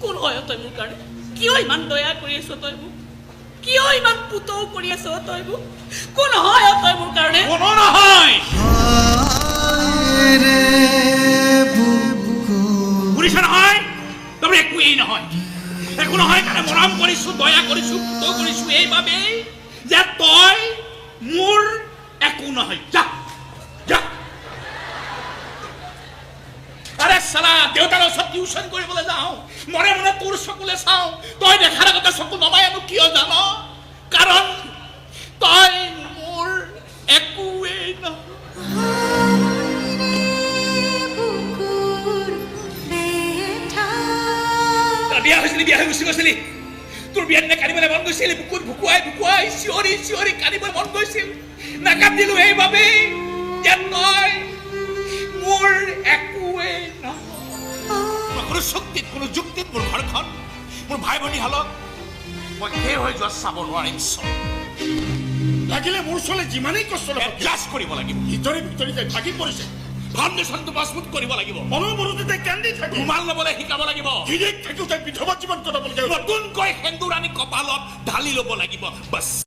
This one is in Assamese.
কোন হয় তই মোৰ কাৰণে? কিয় ইমান দয়া কৰি আছ তই মোক? কিয় ইমান পুতৌ কৰি আছ তই মোক? কোন হয় তই মোৰ কাৰণে? কোনো নহয়। শুনিছ নহয়? তাৰমানে একোৱেই নহয়, একো নহয় কাৰণে মৰম কৰিছো, দয়া কৰিছো, পুতৌ কৰিছো এইবাবেই যে তই মোৰ একো নহয়। যা যা। আৰে চালা, দেউতাৰ ওচৰত টিউচন কৰিবলৈ যাওঁ, মনে মনে তোৰ চকুলে চাওঁ। তই দেখাৰ আগতে চকু নমাই আনো। কিয় জান? কাৰণ তই মোৰ একোৱেই নহয়। বুকুৰ বেথা। তই বিয়া হৈছিলি, বিয়া হৈ গুচি গৈছিলি। তোৰ বিয়াৰ দিনা কান্দিবলৈ মন গৈছিল, বুকুত ভুকুৱাই ভুকুৱাই চিঞৰি চিঞৰি কান্দিবলৈ মন গৈছিল। নাকান্দিলো এইবাবেই যে তই মোৰ একোৱেই নহয়। মই কোনো চুক্তিত, কোনো যুক্তিত মোৰ ঘৰখন, মোৰ ভাই ভনীহালক মই শেষ হৈ যোৱা চাব নোৱাৰিম চব। লাগিলে মোৰ ছোৱালী যিমানেই কষ্ট নাপাওক, এডজাষ্ট কৰিব লাগিব। ভিতৰি ভিতৰি তাই ভাগি পৰিছে। ফাউণ্ডেশ্যনটো মজবুত কৰিব লাগিব। অনবৰতে তাই কান্দি থাকে। ৰুমাল ল'বলৈ শিকাব লাগিব। গিৰিয়েক থাকিও তাই বিধৱা জীৱন কটাবলগীয়া হৈছে। নতুনকৈ সেন্দুৰ আনি কপালত ঢালি ল'ব লাগিব, বাছ।